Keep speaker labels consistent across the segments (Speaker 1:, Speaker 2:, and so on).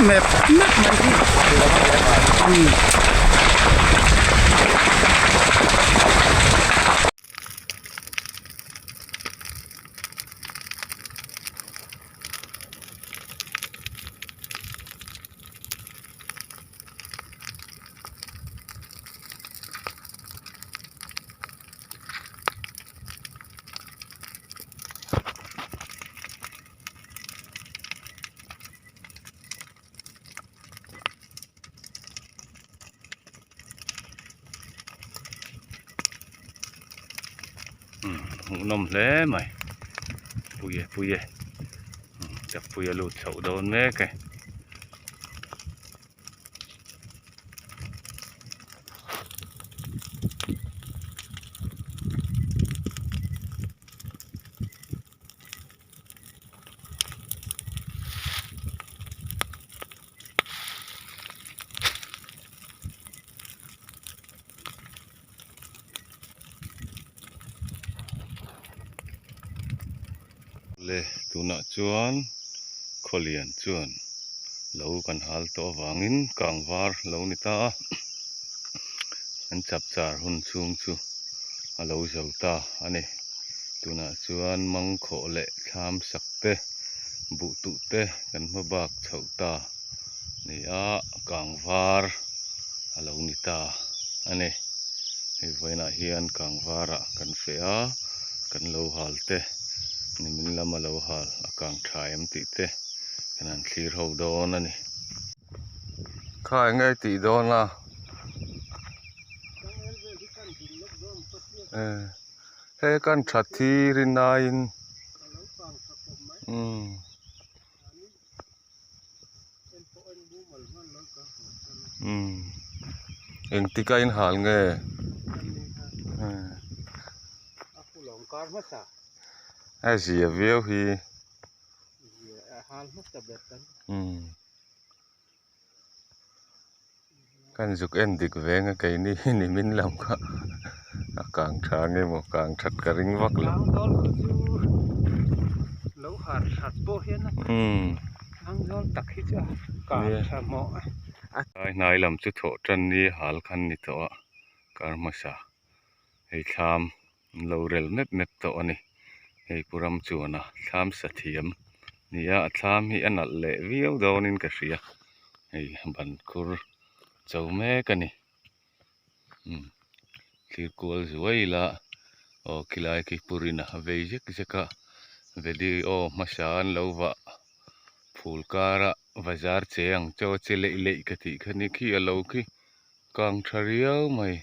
Speaker 1: mep mep mai hi. Umm.
Speaker 2: Hmuhnawm hle mai pui e pui e chakpui a lut chhoh dawn mek e. Le tunah chuan khawlian chuan lo kan hal tawh avangin kang var lo ni ta a an chapchar hun chhung chu a lo zo ta a ni tunah chuan mangkhawh leh thlam sak te buh tuh te kan hma bak chhoh ta ni a kang var a lo ni ta a ni hei vawiinah hian kang varah kan feh a kan lo hal te nimin lama lo hal a kang tha em tih te kan han thlir ho dawn a ni. Kha eng nge tih dawn a? He kan tha thi rinaiin umm. Umm engtik a inhal nge? A zia viau hi. Umm kan zuk en dik veng a keini hi nimin lam kha a kang tha nge maw kang that ka ring vak lo. Umm tlai hnai lam chu thawh tan ni hal khan ni tawh a kar hmasa hei thlam An lo rel mep mep tawh a ni. Hei pu ram chuan a thlam sa thiam ni a, a thlam hi a nalh leh viau dawnin ka hria. Hei ban khur cho mek a ni. Umm thlir kual zuai ila aw khilai khi pu Rina a vei zek zek a video hmasa an lo vah phul kara bazar che ang chaw a che leih leih ka tih kha ni khi a lo khi kang tha riau mai.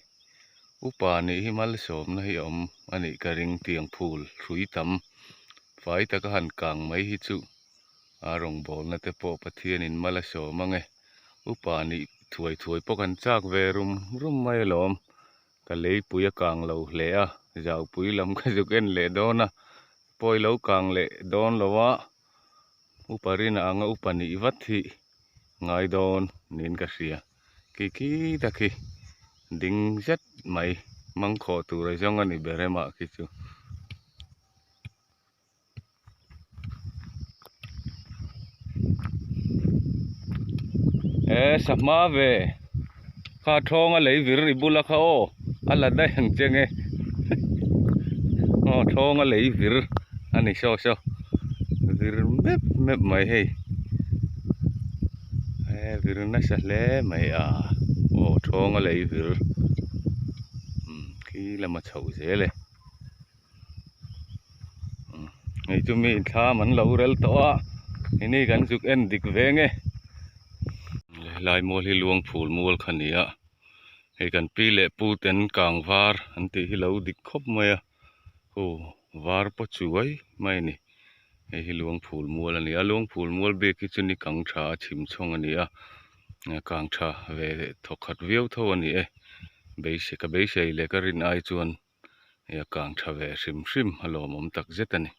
Speaker 2: Upa nih hi malsawmna hi a awm a nih ka ring tiang phul hrui tam fai taka han kang mai hi chu a rawngbawlna te pawh Pathianin mal a sawm ang e. Upa nih thuai thuai pawh kan chak ve rum rum mai alawm. Ka leipui a kang lo hle a, zaupui lam ka zuk en leh dawn a, pawi lo kang leh dawn lo a, upa rinah anga upa nih vat hi ngai dawn niin ka hria. Khi khi tak hi ding zet mai mangkhawh tur a zawng a ni ber em ah khi chu. E sahma ve kha thawnga lei vir i bula kha aw a la daih ang che nge aw thawnga lei vir a ni saw saw vir mep mep mai hei. He vir nasa hle mai a aw thawnga lei vir umm khi lama chhoh zel e umm hei chu mi thlam an lo rel tawh a ini kan zuk en dik ve nge helai mual hi luang phul mual kha a ni a hei kan pi leh pu ten kang var an tih hi lo dik khawp mai a aw var pawh chuai mai a ni. Hei hi Luangphul mual a ni a, Luangphul mual bik hi chu ni kang tha a chhim chhawng a ni a, kang tha ve thawk khat viau tho a ni e, beisei ka beisei leh ka rin ai chuan hei a kang tha ve hrim hrim a lawmawm tak zet a ni.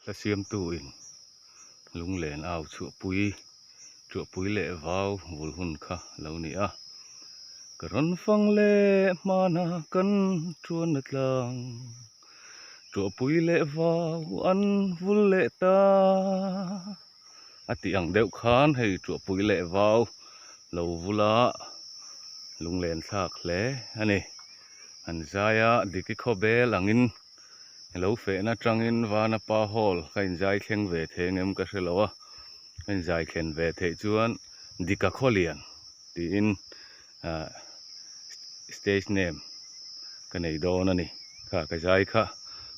Speaker 2: Hla siamtu in lunglen au chhuahpui chhuahpui leh vau vul hun kha lo ni a, ka rawn fang leh hmana kan tuan a tlang. Tuahpui leh vau an vul leh ta. A tih ang deuh khan hei tuahpui leh vau lo vula lunglen thlak hle a ni. An zai a, Diki khawbel angin lo fehna atangin Vanapa Hall ka inzai thleng ve thei ang em ka hre lo a, ka inzai thlen ve theih chuan Dika Khawlian tiin ah stage name ka nei dawn a ni. Kha ka zai kha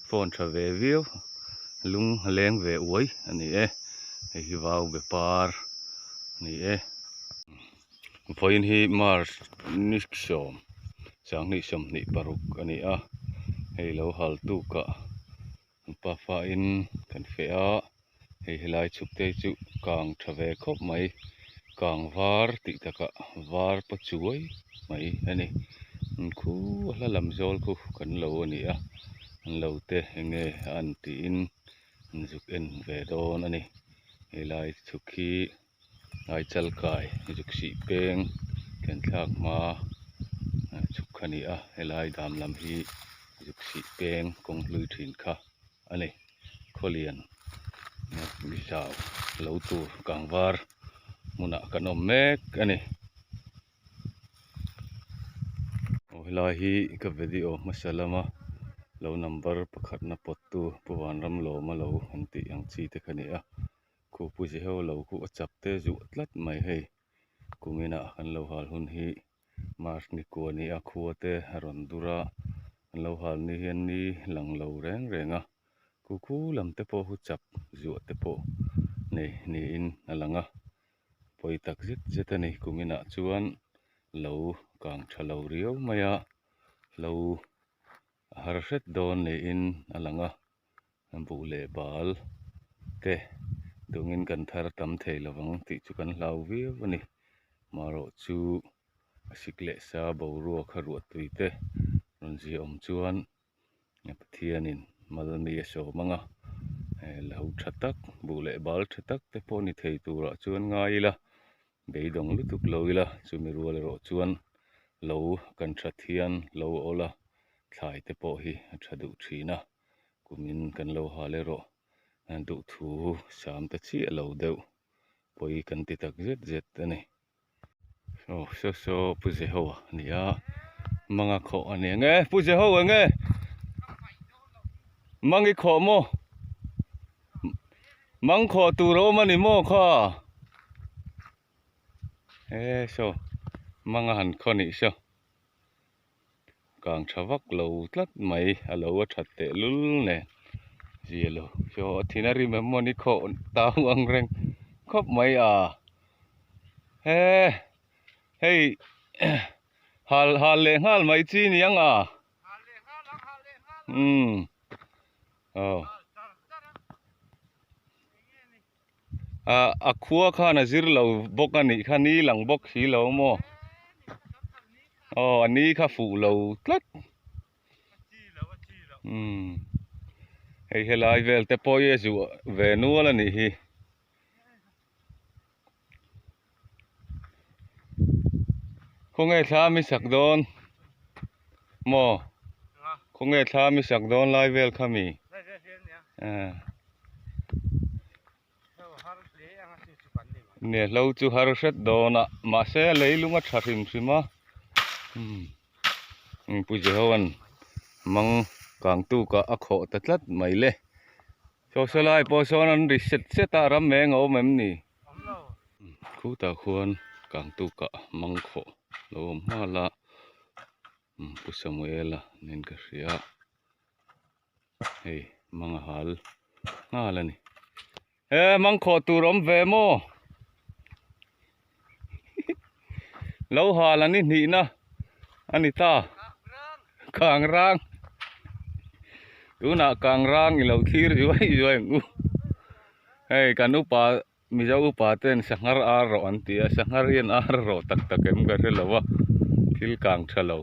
Speaker 2: phone tha ve viau lung a leng ve uai a ni e. Hei hi vau be par a ni e. Vawiin hi March ni sawm sanghnih 26 a ni a. Hei lo hal tukah An pafa in kan feh a, hei helai chhuk te chu kang tha ve khawp mai, kang var tih takah var paw chuai mai a ni. Khu a hla lam zawl khu kan lo a ni a, an lo te eng nge a an tiin an zuk en ve dawn a ni. Helai chhuk hi Ngaichal kai zuk sih peng thlen thlak hma chhuk kha a ni a, helai dam lam hi zuk sih peng kawng hlui thin kha a ni. Khawlian zau lo tur kangvar hmunah kan awm mek a ni. Aw helai hi ka video hmasa lama lo number pakhatna pawttu Pu Vanramlawma lo han tih ang chi te kha a ni a. Khupu chi ho lo khu a chak te zuah tlat mai hei kuminah kan lo hal hun hi March ni kua ni a khua te a rawn dur a an lo hal ni hian ni lang lo reng reng a khu khu lam te pawh hu chak zuah te pawh nei niin a lang a pawi tak zet zet a ni kuminah chuan lo kang tha lo riau mai a lo a har hret dawn niin a lang a. Buh leh bal te dungin kan thar tam thei lovang tih chu kan hlau viau a ni. Marawh chu a sik leh sa boruak a ruah tui te rawn zia awm chuan Pathianin mal mi a sawm ang a, lo tha tak buh leh bal tha tak te pawh ni thei turah chuan ngai ila beidawng lutuk lo ila chumi rual erawh chuan lo kan that hian lo awl a thlai te pawh hi a tha duh thin a. Kumin kan lo hal erawh duhthu sam ta chiah lo deuh pawi kan ti tak zet zet a ni. Aw saw saw Pu Jehoa a ni a, Manga khawh a ni ang e, Pu Jehoa eng e? Mang i khawh maw? Mang khawh tur a awm a ni maw kha? E saw Manga han khaw nih saw. Kang tha vak lo tlat mai a lo a that teh lul nen zia lo chaw a thin a rim em maw ni khawh tau ang reng khawp mai a he hei hal hal leh nghal mai chi ni ang a umm aw ah a khua khan a zir lo bawk a nih kha ni lang bawk si lo maw aw a ni kha fuh lo tlat umm hei helai vel te pawh hi a zuah ve nual a nih hi. Khawnge thla mi sak dawn maw khawnge thla mi sak dawn lai vel kha mi nia hlo chu har hret dawn a mahse leilung a tha hrim hrim a umm Pu Jehoa'n mang kang tukah a khawh ta tlat mai le. Saw saw lai pawh sawn an ri set set a ram eng a awm em ni? Khutah khuan kangtukah mangkhawh lo awm nghal a Pu Samuela nen ka hria hei mang a hal nghal a ni. He mangkhawh tur awm ve maw? Lo hal an i hnihna a ni ta. Kang rang tunah kang rang i lo thlir zuai zuai ang u. Hei kan upa Mizo upa ten sanghar ar rawh an ti a, sanghar hian ar rawh tak tak em ka hre lo a, thil kang tha lo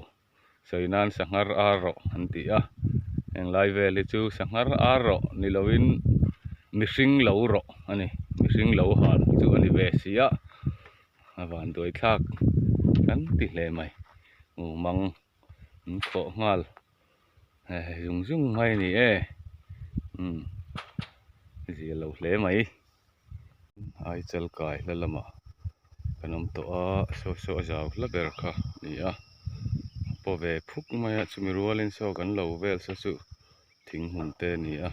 Speaker 2: sawi nan sanghar ar rawh an ti a, englai vel hi chu sanghar ar rawh ni lovin mihring lo rawh a ni, mihring lo hal chu a ni ve si a, a vanduai thlak kan ti hle mai, mumang an khawh nghal zung zung mai a ni e, umm zia lo hle mai. Aichal kai hla lamah kan awm tawh a saw saw a zau hla ber kha a ni a a paw ve phuk mai a chumi rualin saw kan lo vel saw chu thing hmun te a ni a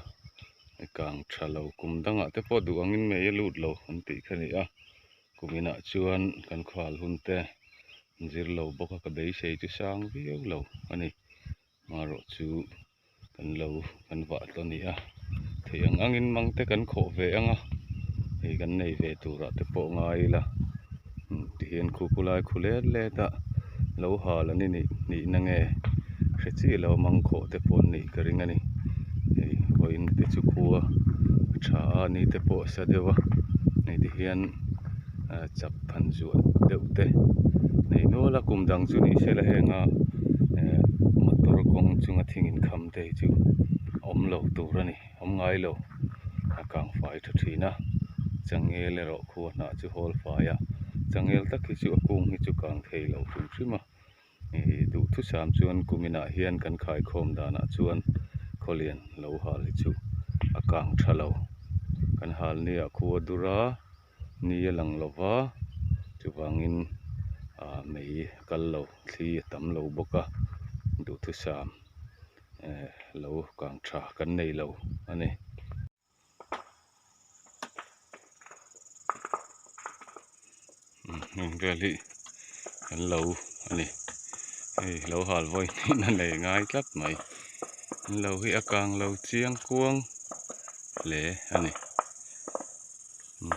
Speaker 2: kang tha lo kum dangah te pawh duh angin mei a lut lo an tih kha a ni a kum inah chuan kan khual hun te an zir lo bawk a ka beisei chu sang viau lo a ni marawh chu kan lo kan vah tawh a ni a theih ang angin mang te kan khawh ve ang a hei kan nei ve turah te pawh ngai ila tihian khu khu lai khu let let a lo hal an ni nihna nge hre chiah lo mang khawh te pawh an nih ka ring a ni hei vawiin te chu khua a tha a ni te pawh a sa deuh a hei tihian chak han zuah deuh te nei nual a kum dang chu ni se la heng a eh motor kawng chunga thing inkham te hi chu awm lo tur a ni awm ngai lo a kang fai tha thin a changel erawh khua hnah chu hawl fai a changel tak hi chu a kung hi chu kang thei lo hrim hrim a ih duhthusam chuan kum inah hian kan khaikhawm danah chuan khawlian lo hal hi chu a kang tha lo kan hal nia khua dur a. Ni a lang lo va chuvangin ah mei a kal lo thli a tam lo bawk a duhthusam eh lo kang tha kan nei lo a ni. Heng vel hi an lo a ni hei lo hal vawi hnih na nei ngai tlat mai an lo hi a kang lo chiang kuang hle a ni.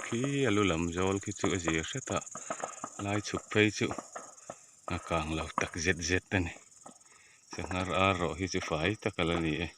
Speaker 2: Khi a lu lam zawl khi chu a zir hret a lai chhuk phei chu a kang lo tak zet zet a ni sanghar ar rawh hi chu fai tak a la ni e.